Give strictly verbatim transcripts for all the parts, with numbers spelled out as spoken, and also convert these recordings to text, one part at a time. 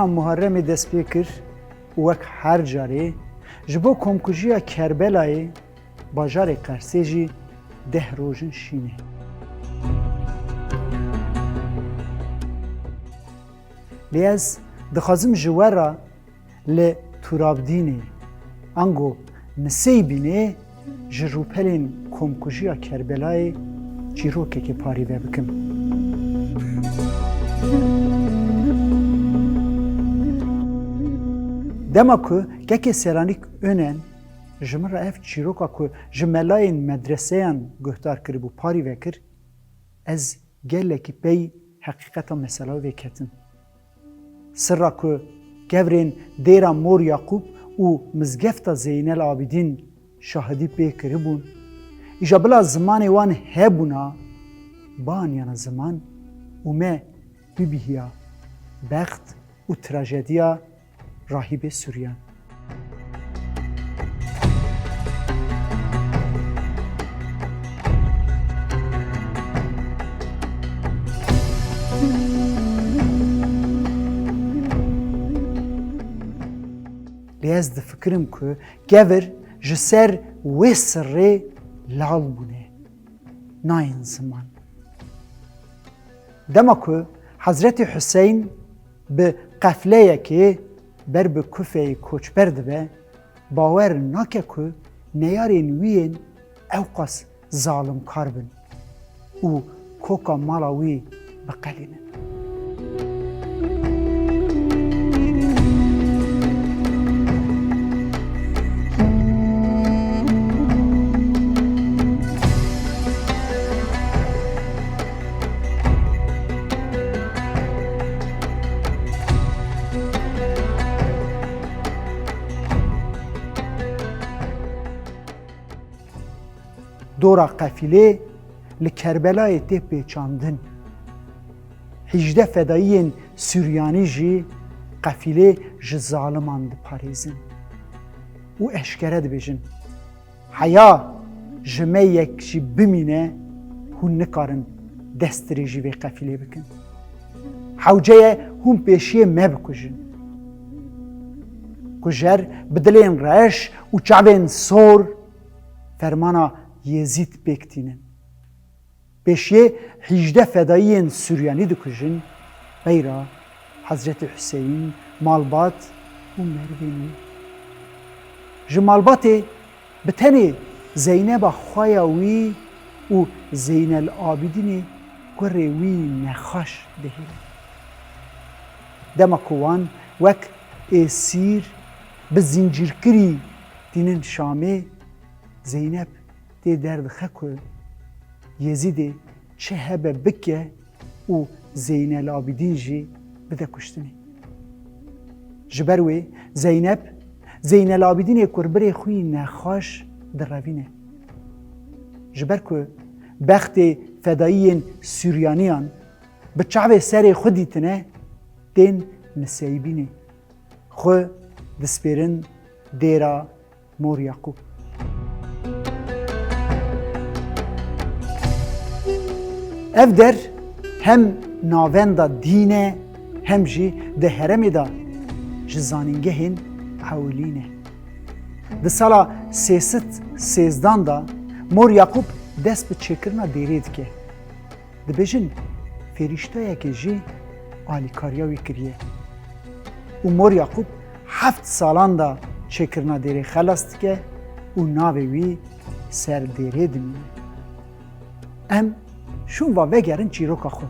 Muharremê dest pê kir û wek her carê ji bo komkujiya Kerbelayê bajarê Qersê jî deh roj in şînê. Lê ez dixwazim ji we re li Turabdînê, ango Niseybînê ji rûpelên komkujiya Kerbelayê çîrokekê parîve bikim. Dema ku kekê Selanik Önen ji min re ev çîroka ku ji melayên medreseyan guhdar kiribû parîve kir, ez gelekî pey heqîqeta mesela vê ketim. Sirra ku kevirên dêra Mor Yaqûb û mizgefta Zeynel Abidîn şahidî pê kiribûn, îja bila zimanê wan hebûna, bianiyana ziman û me bibîhiya bext û trajediya rahîbê Suryan. Lê ez difikirim ku kevir ji ser wê sirrê lal bûne, nayên ziman. Dema ku Hezretî Huseyn bi qefleyekê ber bi Kufeyê koçber dibe, bawer nake ku neyarên wî yên ewqas zalimkar bin û koka mala wî biqelînin. Dora qefîlê li Kerbelayê tê pêçandin. Hîjdeh fedayiyên Suryanî jî qefîlê ji zaliman diparêzin û eşkere dibêjin, Heya ji me yek jî bimîne, hûn nikarin destdirêjî vê qefîlê bikin. Hewce ye hûn pêşiyê me bikujin. Kujer bi dilên reş û çavên sor fermana Yezîd pêk tînin. Pêşiyê hîjdeh fedayiyên Suryanî dikujin, peyra Hezretî Huseyîn, malbat û merivên wî. Ji malbatê bi tenê Zeyneba xweya wî û Zeynel Abidînê kurê wî nexweş dihêlin. Dema ku wan wek êsîr bi zîncîrkirî tînin Şamê, Zeynep tê derdixe ku Yezîdê çi hebe bike û Zeynel Abidîn jî bide kuştinê. Ji ber wê Zeynep, Zeynel Abidînê kurbirê xwî nexweş direvîne. Ji ber ku bextê fedayiyên Suryaniyan bi çavê serê xwe dîtine, tên Niseybînê. Xwe dispêrin dêra Mor Yaqûb. Ev der hem navenda dîn e, hem jî di herêmê de ji zanîngehên ewilî ne. Di sala sê sed sêzdan de Mor Yaqûb dest bi çêkirina dêrê dike. Dibêjin, fêrîşteyekê jî alîkariya wî kiriye. Û Mor Yaqûb heft salan de çêkirina dêrê xelas dike û navê wî ser dêrê dimîne. Em şûn va vegerin çîroka xwe.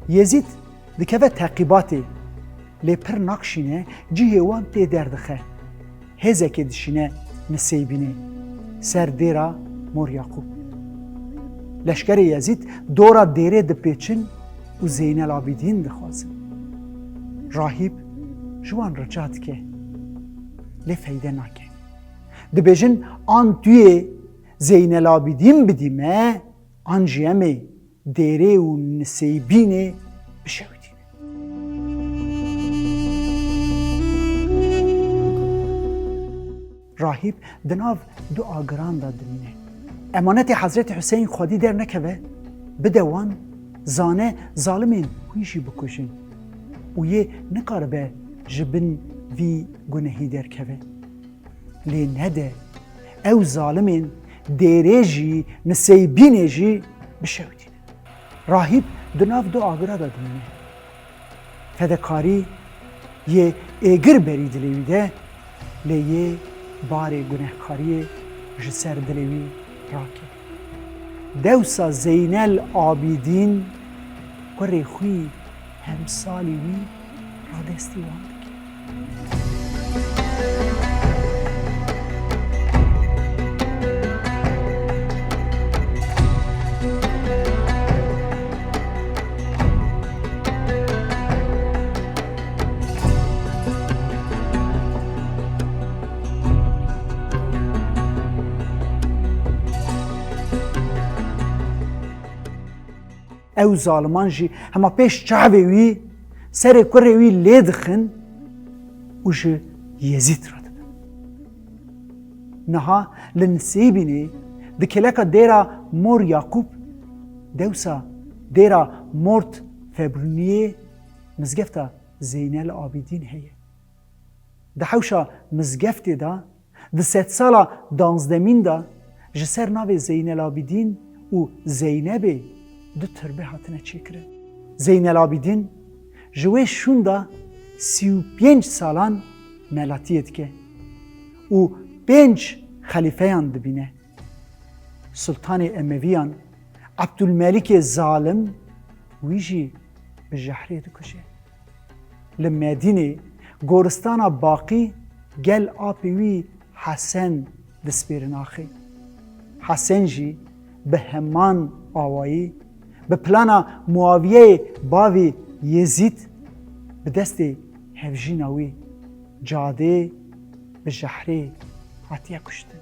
Yezîd dikeve teqîbatê, lê pir nakşîne, cihê wan tê derdixe. Hêzekê dişîne Niseybînê, ser dêra Mor Yaqûb. Leşkerê Yezîd dora dêrê dipêçin û Zeynel Abidîn dixwazin. Rahîb ji wan rica dike, lê feyde nake. Dibêjin, an tu yê Zeynel Abidîn bidî me, an jî em ê dêrê û Niseybînê bişewitîne. Rahîb di nav du agiran de dimîne. Emanetê Hezretî Huseyn xwedî dernekeve, bide wan, zane zalimên wî jî bikujin. û yê nikaribe ji bin vî gunehî derkeve. Lê nede ew zalimên dêrê jî, niseybînê jî bişewitîne. Rahîb di nav du agira de dimîne. Fedekarî yê êgir berî dilê wî de, lê yê barê gunehkariyê ji ser dilê wî rake. Dewsa Zeynel Abîdîn kurê xwî hemsalî wî radestî wan dike. Ew zaliman jî hema pêş çavê wî serê kurê wî lê dixin û ji Yezîd re dibin. Niha li Nisêbînê di keleka dêra Mor Yaqûb, dewsa dêra Mort Febrûniyê, mizgefta Zeynel Abîdîn heye. Di hewşa mizgeftê de di sedsala danzdemîn de ji ser navê Zeynel Abîdîn û Zeynebê du tirbe hatine çêkirin. Zeynel Abîdîn ji wê şûn de sî û pênc salan melatiyê dike û pênc xelîfeyan dibîne. Sultanê Emeviyan Ebdulmelîkê zalim wî jî bi jehrê dikuje. Li Medînê goristana Baqî gel apê wî Hesen dispêrin axê. Hesen jî bi heman awayî bi plana Muawiyeyê bavê Yezîd bi destê hevjîna wî Cadê bi jehrê hatiye kuştin.